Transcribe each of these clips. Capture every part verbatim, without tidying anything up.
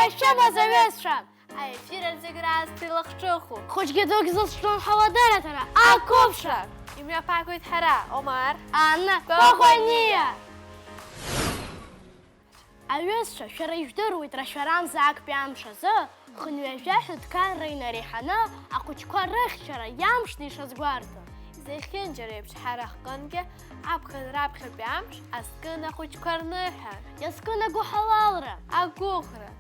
Шәымаз аҩызцәа! Аефир аҿы зегь раасҭа илахҿыху. Хәыҷгьы дугьы зылҿлымҳауа адырраҭара, ақәыԥшра! Имҩаԥаагоит ҳара, Омар. Анна, Коӷониа! Аҩызцәа, шәара ижәдыруеит, рашәарамза актәи амш азы хынҩажәа ҳәынҭқарра инареиҳаны ахәыҷқәа рыхьчара иамшны ишазгәарҭо. Зехьынџьареиԥш ҳара ҳҟынгьы аԥхын раԥхьатәи амш азкын ахәыҷқәа рныҳәа. Иазкын агәыҳалалра. Агәыӷра.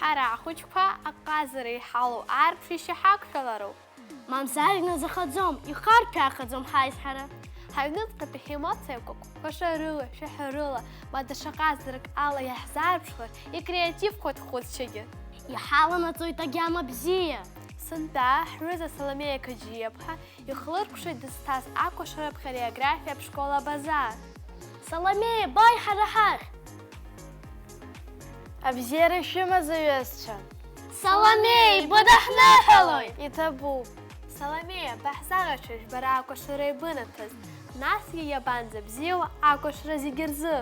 Ҳара ахәыҷқәа аҟазара иҳалоу аарԥшышьа ҳақәшәалароуп. Мамзар иназыхаӡом, ихарҭәаахаӡом ҳаизҳара. Ҳаҩныҵҟатәи ҳемоциақәа кәашарыла, шәаҳәарыла, ма даҽа ҟазарак ала иаҳзаарԥшхар, икреативқәа ҭхәыцшьагьы. Иҳаланаҵоит агьама бзиа. Сынтәа ҳҩыза Саломеиа Қаџьиаԥҳа ихлыркәшеит дызҭаз акәашара хореографиатә школ Абазар. Саломеиа, бааи ҳара ҳахь! Абзиара шәымаз, аҩызцәа! Саломеиа, быдаҳныҳәалоит! Иҭабуп! Саломеиа, баҳзаӷьацәашь бара акәашара ибынаҭаз, насгьы иабанӡабзиоу акәашара зегьы рзы!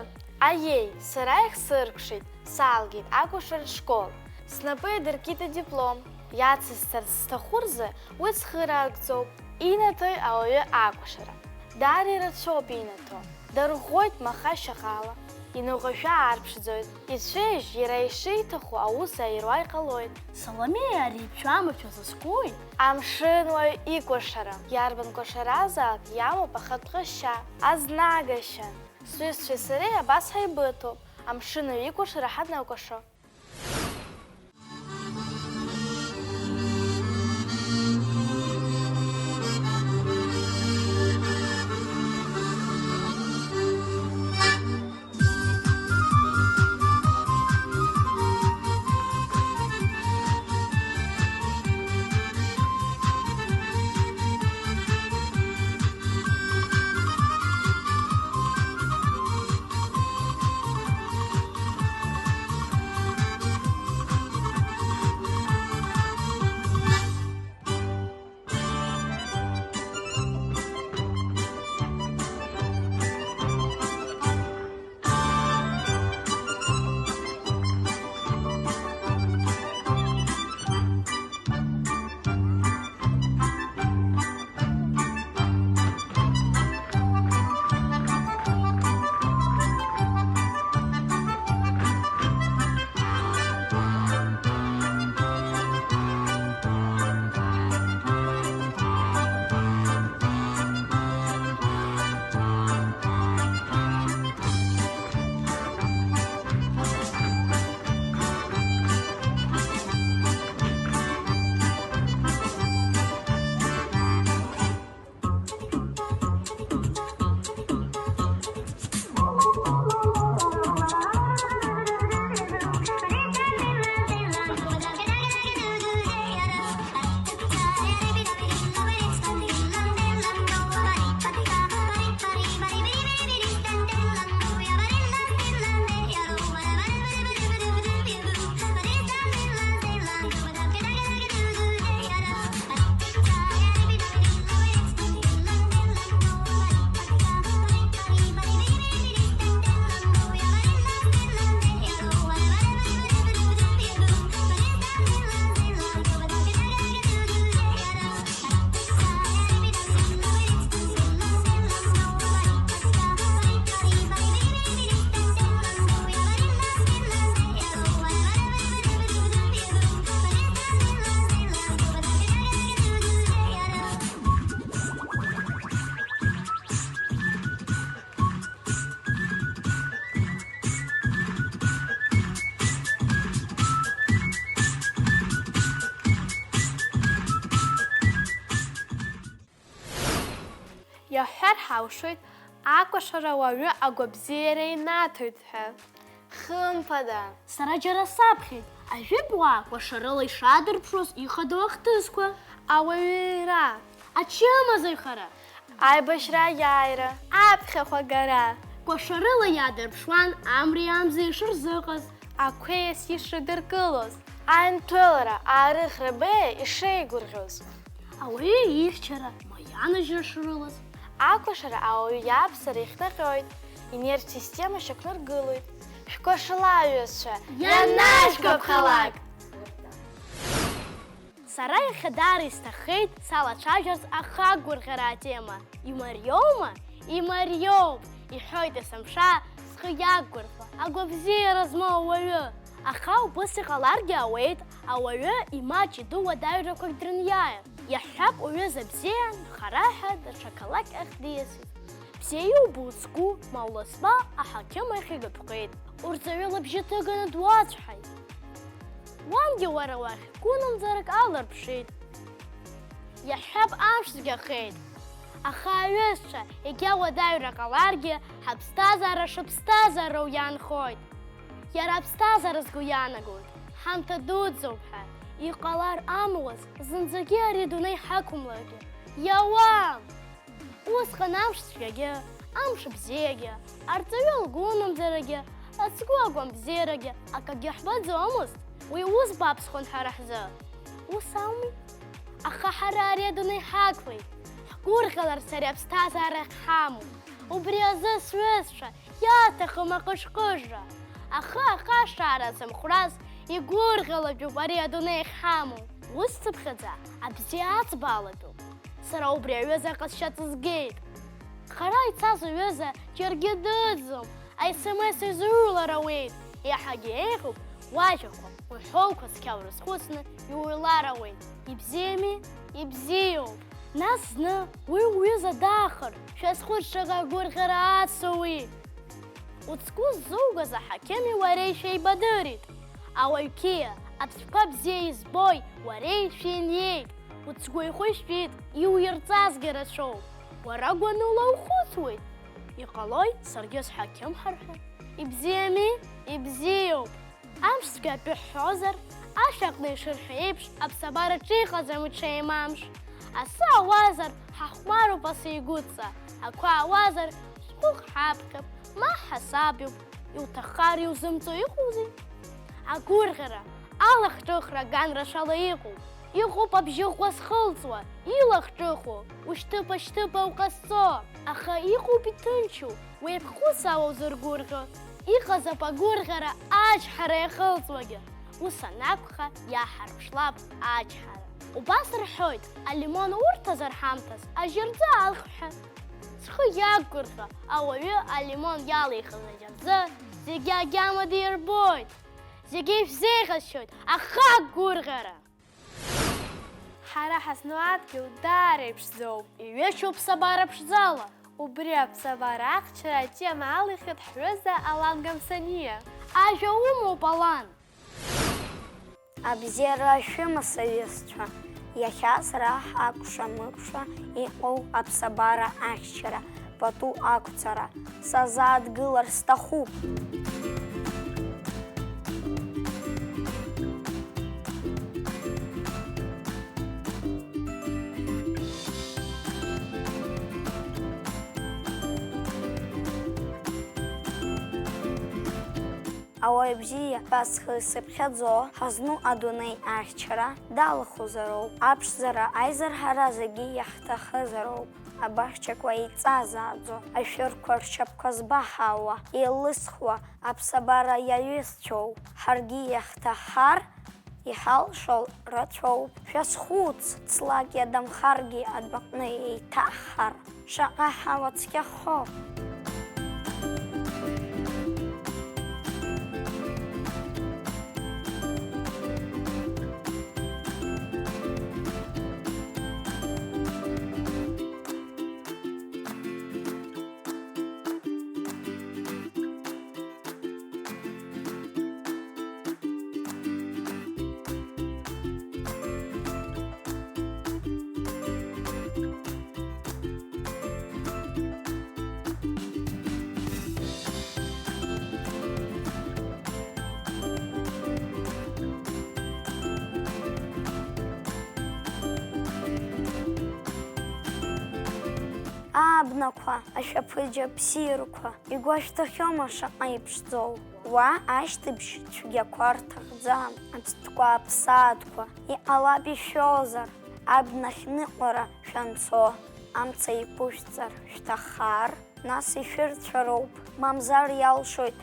Аиеи, сара ихсыркәшеит, салгеит акәашаратә школ. Снапы идыркит адиплом. Иацысҵарц сҭаху рзы уи цхыраагӡоуп. Инаҭои ауаҩы акәашара? Даара ирацәоуп инаҭо. Дарӷәӷәоит маха шьаҟала, иныҟәашәа аарԥшӡоит. Ицәеижь иара ишиҭаху аус аируа иҟалоит. Саломеиа, ари ԥшәма шәазызкуи? Амшынуаҩ икәашара. Иарбан кәашаразаалак иамоуп ахатә ҟазшьа. Азнагашьа! Сҩызцәеи сареи абас ҳаибыҭоуп, амшынуаҩ икәашара ҳаныкәашо. Иаҳҳәар ҳалшоит, акәашара ауаҩы агәабзиара инаҭоит ҳәа. Хымԥада. Сара џьара саԥхьеит, ажәытә уаа кәашарыла ишадырԥшуаз ихадоу ахҭысқәа. Ауаҩы ира. Ачымазаҩхара. Аибашьра аиааира. Аԥхьахә агара. Кәашарыла иадырԥшуан амреи амзеи шырзыҟаз. Ақәеи асиеи шрыдыркылоз. Аинҭәылара, аарыхра беиа ишеигәырӷьоз. Ауаҩы ихьчара, маианажьра шрылаз. Акәашара ауаҩы иаԥсара ихнаҟьоит, инервтә система шьақәнаргылоит. Шәкәашала, аҩызцәа, ианашәгәаԥхалак! Сара иахьа даара исҭаххеит салацәажәарц ахақәгәырӷьара атема. Имариоума? Имариоуп, иҳәоит есымша схы иақәгәырӷьо, агәабзиара змоу ауаҩы. Аха убыс иҟаларгьы ауеит, ауаҩы имаҷ иду уадаҩрақәак дрыниааир. Иаҳҳәап, уҩыза бзиан, хара ҳәа даҽа қалақь ахь диасит. Бзиа иубо уцгәы, ма уласба аҳақьым ахь игәаԥхеит. Урҵаҩы лыбжьы ҭыганы дуацәҳаит. Уангьы уара уахь гәынамӡарак аларԥшит. Иаҳҳәап, амш цәгьахеит. Аха, аҩызцәа, егьа уадаҩра ҟаларгьы, ҳаԥсҭазаара шыԥсҭазаароу иаанхоит. Иара аԥсҭазаара згәы иаанагоит, ҳамҭа дуӡӡоуп ҳәа. Иҟалар амуаз, зынӡагьы ари адунеи ҳақәымларгьы. Иауам! Усҟан амш цәгьагьы, амш бзиагьы, арҵаҩы лгәынамӡарагьы, ацгәы агәамбзиарагьы акагьы ҳбаӡомызт, уи ус бааԥсхон ҳара ҳзы. Ус ауми? Аха ҳара ари адунеи ҳақәлеит, ҳгәырӷьаларц ари аԥсҭазаара ахьҳамоу. Убри азы, сҩызцәа, иаҭахым аҟыш-ҟыжра. Ахы ахашара зымхәраз игәырӷьалатәуп ари адунеи ахьҳамоу. Ус цыԥхьаӡа абзиа аӡбаалатәуп. Сара убри аҩыза аҟазшьа ҵызгеит. Хара ицаз уҩыза џьаргьы дыӡӡом, аесемес изыҩлар ауеит, еиҳагьы еиӷьуп уажәақәа, уҳәоуқәа цқьа урызхәыцны иуҩлар ауеит. Ибзиами? Ибзиоуп. Нас зны уи уҩыза даахар, шәазхәыц шаҟа агәырӷьара ацу уи! Уцгәы ззугаз аҳақьыми уареи шәеибадырит. Ауаҩ қьиа, аԥсшәақәа бзиа избои уареи шәиниеит. Уцгәы ихәышәтәит, иуирҵазгьы рацәоуп. Уара гәаныла ухәыцуеит. Иҟалои, саргьы сҳақьымҳар ҳәа? Ибзиами? Ибзиоуп. Амш цәгьа атәы ҳҳәозар, ашә аҟны ишырҳәо еиԥш, аԥсабараҿы иҟаӡам иҽеим амш. Асы ауазар, ҳахәмаруп асы игәыҵа, ақәа ауазар, шәҟәык ҳаԥхьап, ма ҳасабиуп, иуҭаххар иузымҵо иҟоузеи? Агәырӷьара, алахҿыхра аганрашәала иҟоуп. Иҟоуп абжьы ӷәӷәа зхылҵуа, илахҿыху, ушьҭыԥа-шьҭыԥа уҟазҵо. Аха иҟоуп иҭынчу, уеиԥхус ала узыргәырӷьо. Иҟазап агәырӷьара ачҳара иахылҵуагьы. Ус анакәха, иаҳарԥшлап ачҳара. Убас рҳәоит, алимон урҭазар ҳамҭас, ажьырӡы алх ҳәа. Схы иақәгәырӷьо, ауаҩы алимон иалихыз ажьырӡы зегьы агьама дирбоит. Зегьы ишәзеиӷьасшьоит, аха агәырӷьара! Ҳара ҳазну адгьыл даара иԥшӡоуп. Иҩышьоуп ԥсабара ԥшӡала. Убри аԥсабара ахьчара атема алихит ҳҩыза Алан Гамсаниа. Ажәа умоуп, Алан! Абзиара шәымаз, саҩызцәа! Иахьа сара акәша-мыкәша иҟоу аԥсабара ахьчара пату ақәҵара сазааҭгылар сҭахуп. Ауаҩ бзиа ҳәа схы исыԥхьаӡо, ҳазну адунеи ахьчара далахәызароуп, аԥшӡара аизар ҳара зегьы иаҳҭахызароуп. Абаҳчақәа еиҵазааӡо, ашәырқәа ршьапқәа збаҳауа, еилысхуа, аԥсабара иаҩызцәоу, ҳаргьы иаҳҭаҳар иҳалшо рацәоуп. Шәазхәыц, ҵлак иадамхаргьы адәаҟны еиҭаҳҳар, шаҟа ҳауа цқьахо! Анақәа, ашәаԥыџьаԥ ссирқәа, игәашәҭахьоума шаҟа иԥшӡоу? Уа ашьҭыбжь цәгьақәа рҭахӡам, аӡҭқәа аԥсаатәқәа, иҟалап ишәозар, абнахь ныҟәара шәанцо, амца иқәышәҵар шәҭахар, нас ишәырцәароуп, мамзар иалшоит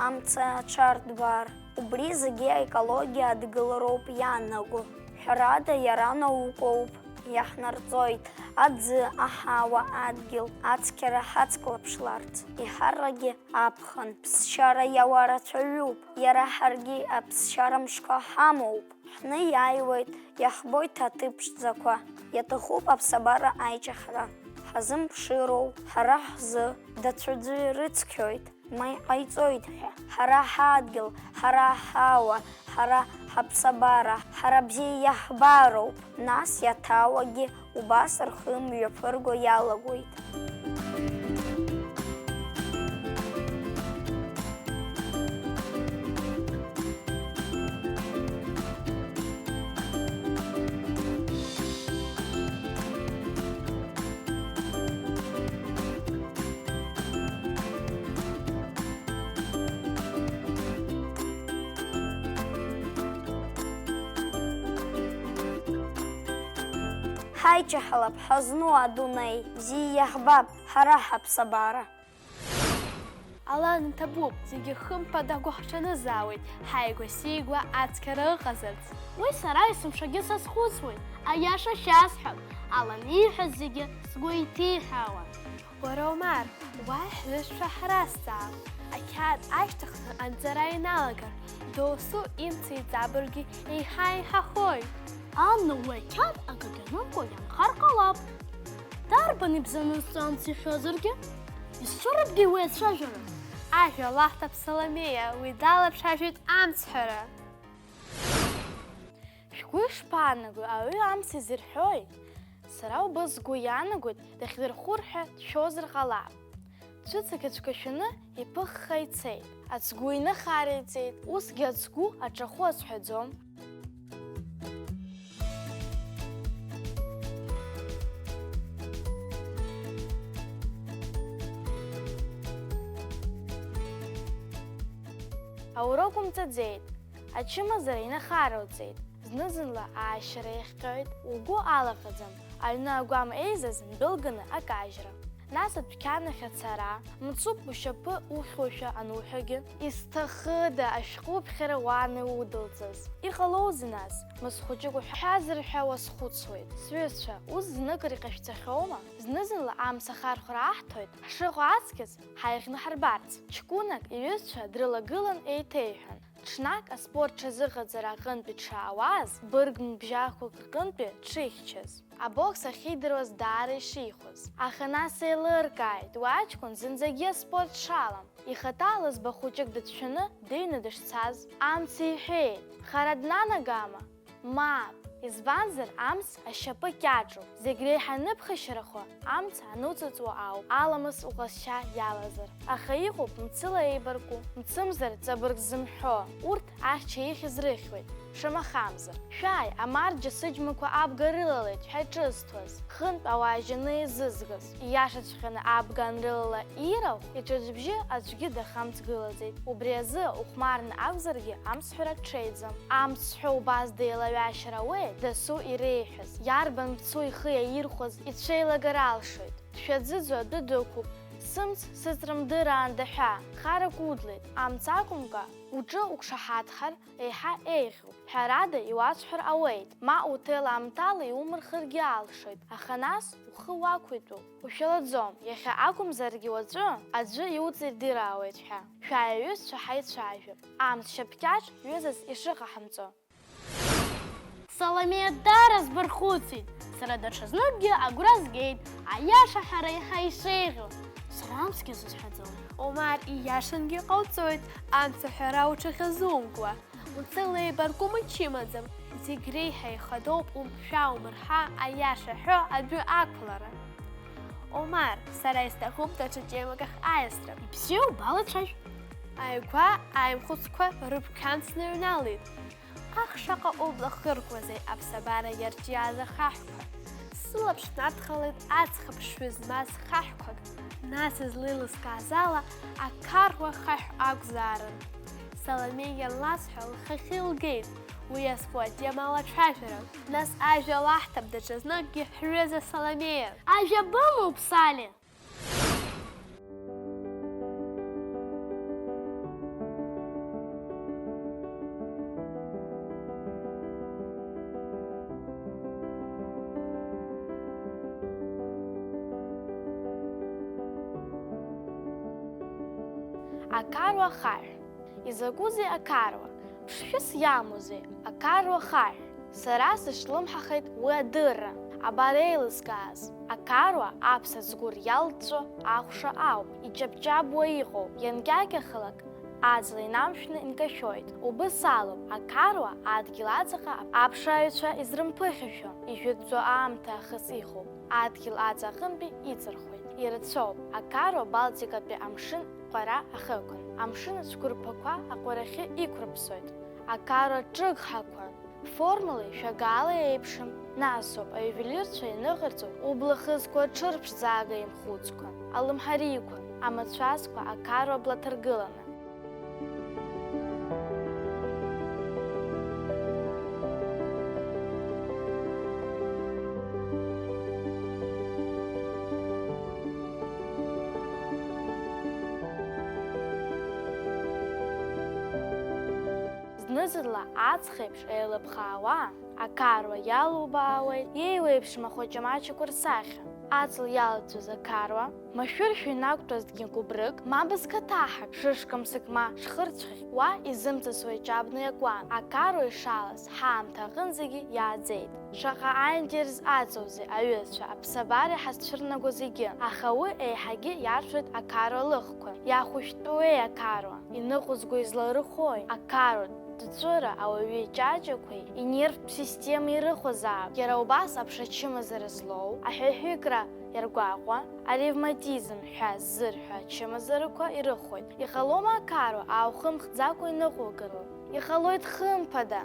амца аҽардбар. Убри зегьы аекологиа адгылароуп иаанаго. Ҳәарада, иара наукоуп, иаҳнарҵоит аӡы, аҳауа, адгьыл, ацқьара ҳацклаԥшларц, еиҳаракгьы аԥхын. Ԥсшьара иауа рацәаҩуп, иара ҳаргьы аԥсшьара мшқәа ҳамоуп. Ҳнеиааиуеит, иаҳбоит аҭыԥ ԥшӡақәа, иаҭахуп аԥсабара аиҿыхра. Ҳазымԥшыроу, ҳара ҳзы, даҽаӡәы ирыцқьоит, ма иҟаиҵоит ҳәа. Ҳара ҳадгьыл, ҳара ҳауа, ҳара ҳаԥсабара, ҳара бзиа иаҳбароуп, нас иаҭаауагьы убас рхы мҩаԥырго иалагоит. Ҳаиҷаҳалап, ҳазну адунеи, бзиа иаҳбап, ҳара ҳаԥсабара. Алан, иҭабуп, зегьы хымԥада ҳгәы ҳҽанызаауеит, ҳааигәа-сигәа ацқьара ыҟазарц. Уи сара есымшагьы сазхәыцуеит, аиаша шәасҳәап, Алан ииҳәаз зегьы сгәы иҭиҳәаауан. Уара, Омар, уааи ҳҩызцәа ҳразҵаап. Ақьаад ашьҭыхны анҵара иналагар, досу имца иҵабырггьы еиҳа еиҳахоит. Анна, уи ақьаад акагьы анымкәа ианхар ҟалап. Дарбан ибзанызҵо амц иҳәозаргьы? Исцәырыбгеи уи ацәажәара? Ажәа лаҳҭап Саломеиа, уи далацәажәеит амцҳәара. Шәгәы ишԥаанагои, ауаҩы амц изирҳәои? Сара убас сгәы иаанагоит, дахьдырхәыр ҳәа дшәозар ҟалап. Цәыцак ицәгашәаны иԥыхха ицеит, ацгәы инахареиҵеит, усгьы ацгәы аҿахәы азҳәаӡом. Аурок умҵаӡеит, ачымазара инахароуҵеит, зны-зынла аашьара иахҟьоит, угәы алаҟаӡам, аҩны агәам еизаз мдәылганы акажьра. Нас адәқьанахь ацара, мцуп ушьапы ухьушәа ануҳәогьы. Изҭахыда ашәҟәыԥхьара уан иудылҵаз? Иҟалозеи нас, мызхәыҷык уҳәазар ҳәа уазхәыцуеит. Сҩызцәа, ус знык риҟашәҵахьоума? Зны-зынла амца ахархәара аҳҭоит, ҳшыҟоу аҵкьыс ҳаиӷьны ҳарбарц. Ҷкәынак иҩызцәа дрылагылан еиҭеиҳәон. Ҽнак аспорт ҽазыҟаҵара аҟынтәи дшаауаз, бырг мыбжьахқәак рҟынтәи дшихьчаз, абокс ахьидыруаз даара ишихәоз. Аха нас еилыркааит, уи аҷкәын зынӡагьы аспорт дшалам. Ихаҭа лыӡба хәыҷык дыцәшәаны дыҩны дышцаз, амц иҳәеит, хара днанагама? Мап, избанзар, амц ашьапы кьаҿуп. Зегь реиҳа аныԥхашьарахо, амц ануҵыҵуа ауп, аламыс уҟазшьа иалазар. Аха иҟоуп мцыла еибарку, мцымзар ҵабырг зымҳәо. Урҭ ахьча ихьыз рыхьуеит, шамахамзар. Шәааи, амарџьа сыџьмақәа абга рылалеит ҳәа иҿызҭуаз, хынтә ауаа жьаны еизызгаз. Ииашаҵәҟьаны абга анрылала иирахә, иҽаӡә бжьы аӡәгьы дахамҵгылаӡеит. Убри азы ухәмарны акәзаргьы, амцҳәара ҽеиӡам. Амцҳәа убас деилаҩашьар ауеит, дасу иреиҳәаз. Иарбан мцу ихы иаирхәаз ицәеилагар алшоит. Дшәаӡыӡо адәы дықәуп, сымц сыҵрымдыраанда ҳәа, харак удлеит, амц акәымкәа, уҿы уқәшаҳаҭхар еиҳа еиӷьуп. Ҳәарада, иуасҳәар ауеит, ма уҭел аамҭала иумырхыргьы алшоит, аха нас ухы уақәиҭуп. Ушәалаӡом, иахьа акәымзаргьы уаҵәы аӡәы иуҵирдыраауеит ҳәа. Шәааи аҩызцәа ҳаицәажәап, амц шьапкьаҿ ҩызас ишыҟаҳамҵо. Саломеиа даара сбархәыцит. Сара даҽазныкгьы агәра згеит, аиаша ҳәара еиҳа ишеиӷьу. Сара амцгьы сызҳәаӡом. Омар, ииашангьы ҟауҵоит, амц аҳәара уҽахьазумкуа. Мцыла еибарку мчы имаӡам, зегь реиҳа ихадоуп умшәа-умырҳа аиаша ҳәо адәы ақәлара. Омар, сара исҭахуп даҽа ҷемак ахь аиасра. Ибзиоуп, балацәажә. Ааигәа аимхәыцқәа рыгәқьан сныҩналеит. Ах, шаҟа убла хыркәазеи аԥсабара иарҿиааз ахаҳәқәа! Сылаԥш надхалеит аҵх аԥшшәы змаз хаҳәқәак, нас излеилыскааз ала, ақаруа хаҳә акәзаарын. Саломеи ианласҳәа, лхахьы илгеит уи иазку атема алацәажәара. Нас ажәа лаҳҭап даҽазныкгьы, ҳҩыза Саломеиа. Ажәа бымоуп, Сали! Ақаруа хаҳә. Изакәызеи ақаруа? Ԥшшәыс иамоузеи, ақаруа хаҳә? Сара сышлымҳахеит уи адырра. Абар еилызкааз. Ақаруа аԥса цгәыр иалҵәо ахәша ауп. Иҷаԥҷаԥуа иҟоуп. Ианкьакьахалак, аҵла инамшәны инкашәоит. Убыс алоуп ақаруа адгьыл аҵаҟа аԥшааҩцәа изрымԥыхьашәо, ижәытәӡоу аамҭа ахыс иҟоуп. Адгьыл аҵа аҟынтәи иҵырхуеит. Ирацәоуп. Ақаруа Балтикатәи амшын ҟәара ахықәан. Амшын ацәқәырԥақәа аҟәарахьы иқәрыԥсоит. Ақаруа ҿыгҳақәа формалеи шәагаалеи еиԥшым. Насоуп аиувелирцәа ианыҟарҵо ублахызқәа аҽырԥшӡага имхәыцқәа, алымҳариқәа, амацәазқәа ақаруа бла ҭаргыланы. Зны-зынла аҵх еиԥш еилыԥхаауа, ақаруа иалубаауеит иеиуеиԥшым ахәаҷамаҷақәа рсахьа. Аҵла иалҵуаз ақаруа, машәыршәа инақәтәазҭгьы гәыбрык, ма бызкаҭаҳак, шышкамсык ма шхырцәхьахь, уа изымҵысуа иҷабны иакуан. Ақаруа ишалаз ҳаамҭа аҟынӡагьы иааӡеит. Шаҟа аинтерес аҵоузеи аҩызцәа аԥсабара иҳазцәырнаго зегьы, аха уи еиҳагьы иаршәуеит ақаруа лыхқәа. Иахәышәтәуеи ақаруа? Иныҟәызго изларыхәои? Ақаруа дҵәыра ауаҩы иҷаҷақәеи инервтә системеи ирыхәозаап. Иара убас аԥша ачымазара злоу, аҳәаҳәикра иаргәаҟуа, аревматизм ҳәа ззырҳәо ачымазарақәа ирыхәоит. Иҟалома ақаруа аухымхӡакәа иныҟәугало? Иҟалоит хымԥада.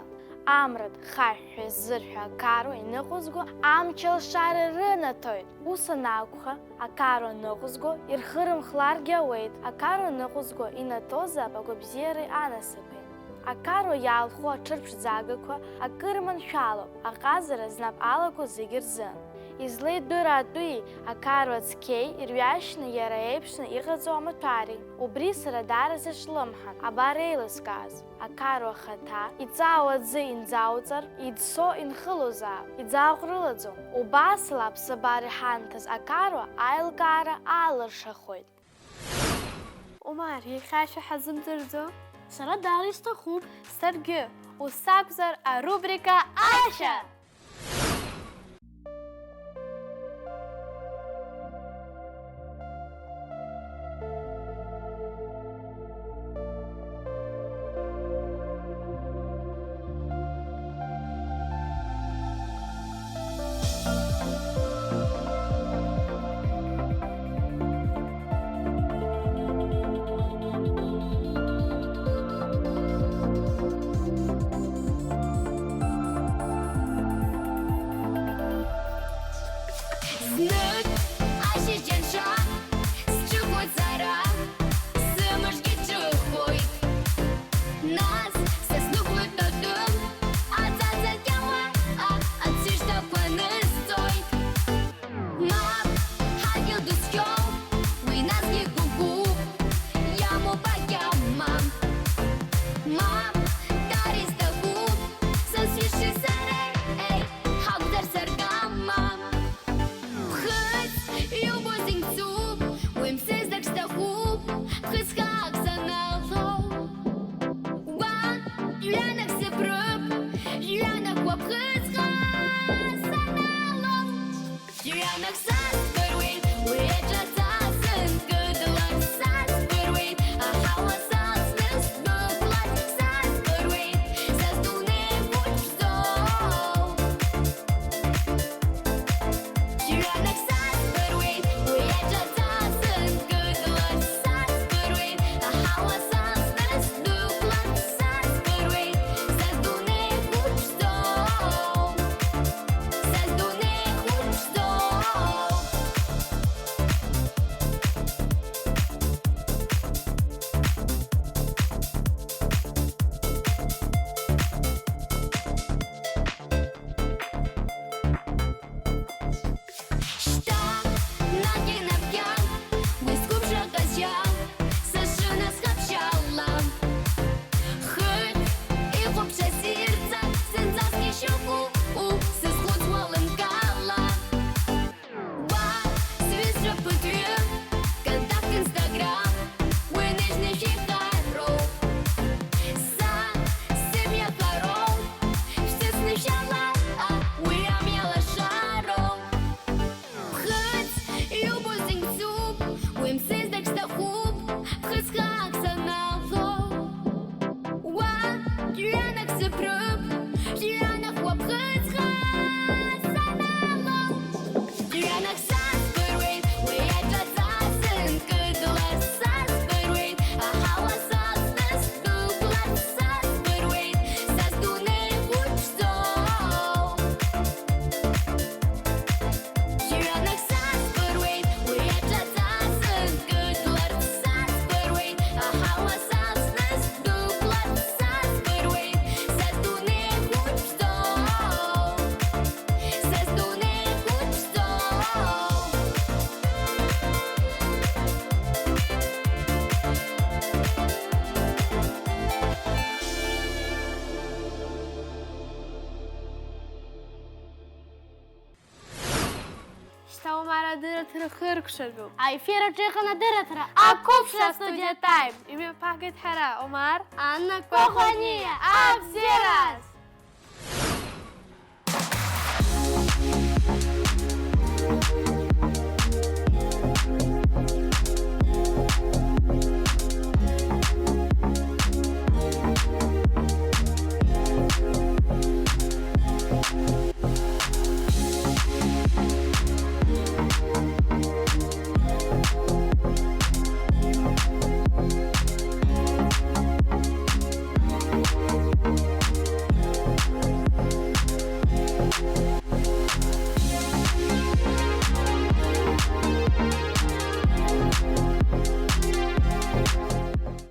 Амра хаҳә ҳәа ззырҳәо ақаруа иныҟәызго амч алшара рынаҭоит. Ус анакәха, ақаруа ныҟәызго ирхырымхларгьы ауеит. Ақаруа ныҟәызго инаҭозаап агәабзиареи анасыԥи. Ақаруа иаалху аҽырԥшӡагақәа акыр маншәалоуп аҟазара знап алаку зегьы рзы. Излеидыраатәуи ақаруа цқьеи ирҩашьны иара еиԥшны иҟаҵоу амаҭәари? Убри сара даара сышлымҳан, абар еилыскааз. Ақаруа ахаҭа иҵаау аӡы инӡауҵар, иӡсо инхылозаап, иӡааҟәрылаӡом. Убасала аԥсабара иҳанҭаз ақаруа аилкаара алыршахоит. Омар, иахьа ашәа ҳазымҵырӡо? Сара даара исҭахуп. Саргьы. Ус акәзар, арубрика Ашәа! Знык ашьыжь анҵәа, сҿықәлоит сара, сымшгьы ҿыхоит. Нас са снықәлоит атәым, аӡаӡа кьаауа, а, ацәышҭақәа нысҵоит. Мап, ҳадгьыл дыцқьоуп, уи насгьы гәыгәуп, иамоуп агьама. Мап, дара изҭахуп, са сҩызцәеи сареи, еи, ҳакәзар саргама. Ԥхыӡ иубо зегь мцуп, уи мцызаргь сҭахуп, ԥхыӡ хаак саналҵуа. Уа, жәҩанак сыԥрып, жәҩанак уа ԥхыӡ хаа саналҵуа. Жәҩанак саҵбыруеит, уи аҿаҵа сынкыдлар саҵбыруеит, аҳауа саҵны сдәықәлар саҵбыруеит, са сдунеи хәыҷӡоуп. Жәҩанак саҵбыруеит, уи аҿаҵа сынкыдлар саҵбыруеит, аҳауа саҵны сдәықәлар саҵбыруеит, са сдунеи хәыҷӡоуп. Са сдунеи хәыҷӡоуп. Адырраҭара хыркәшароуп. Аефир аҿы иҟан адырраҭара Ақәыԥшра Студиа Time. Имҩаԥаагеит ҳара, Омар. Анна Коӷониа, абзиараз!